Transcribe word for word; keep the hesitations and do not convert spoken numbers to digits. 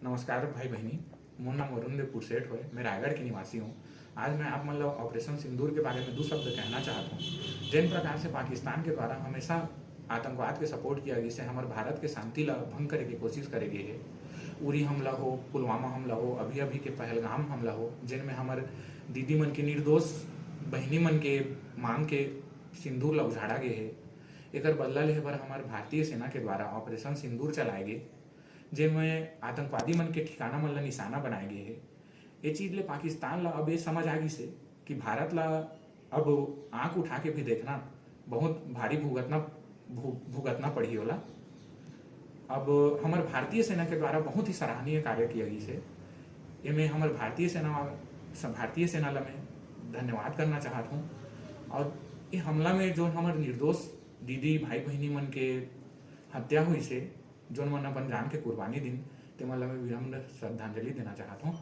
नमस्कार भाई बहिनी, मोर नाम वरुण देव पुरसेठ होय, मैं रायगढ़ के निवासी हूँ। आज मैं आप मन ला ऑपरेशन सिंदूर के बारे में दू शब्द कहना चाहत हूँ। जिन प्रकार से पाकिस्तान के द्वारा हमेशा आतंकवाद के सपोर्ट किया गिस हे, हमर भारत के शांति ला भंग करे के कोशिश करे गे हे, उरी हमला हो, पुलवामा हमला हो, अभी अभी के पहलगाम हमला हो, जिनमें हमर दीदी मन के निर्दोष बहिनी मन के मांग के सिंदूर ला उझाड़ा गे हे, एकर बदला लेहे बर हमर भारतीय सेना के द्वारा ऑपरेशन सिंदूर चलाए गे, जेमे आतंकवादी मन के ठिकाना मन ला निशाना बनाए गे हे। ये चीज ले पाकिस्तान ला अब ये समझ आ गिस हे कि भारत ला अब आंख उठा के भी देखना, बहुत भारी भुगतना भु, भुगतना पड़ही ओला। अब हमर भारतीय सेना के द्वारा बहुत ही सराहनीय कार्य किया गिस हे। एमे हमर भारतीय सेना वा-, स-, भारतीय सेना ला मैं धन्यवाद करना चाहत हूँ। और ये हमला में जो हमर निर्दोष दीदी भाई बहिनी मन के हत्या हुई से, जोन मन अपन जान के कुर्बानी दिन, तेमन ला मैं विनम्र श्रद्धांजलि देना चाहत हूँ।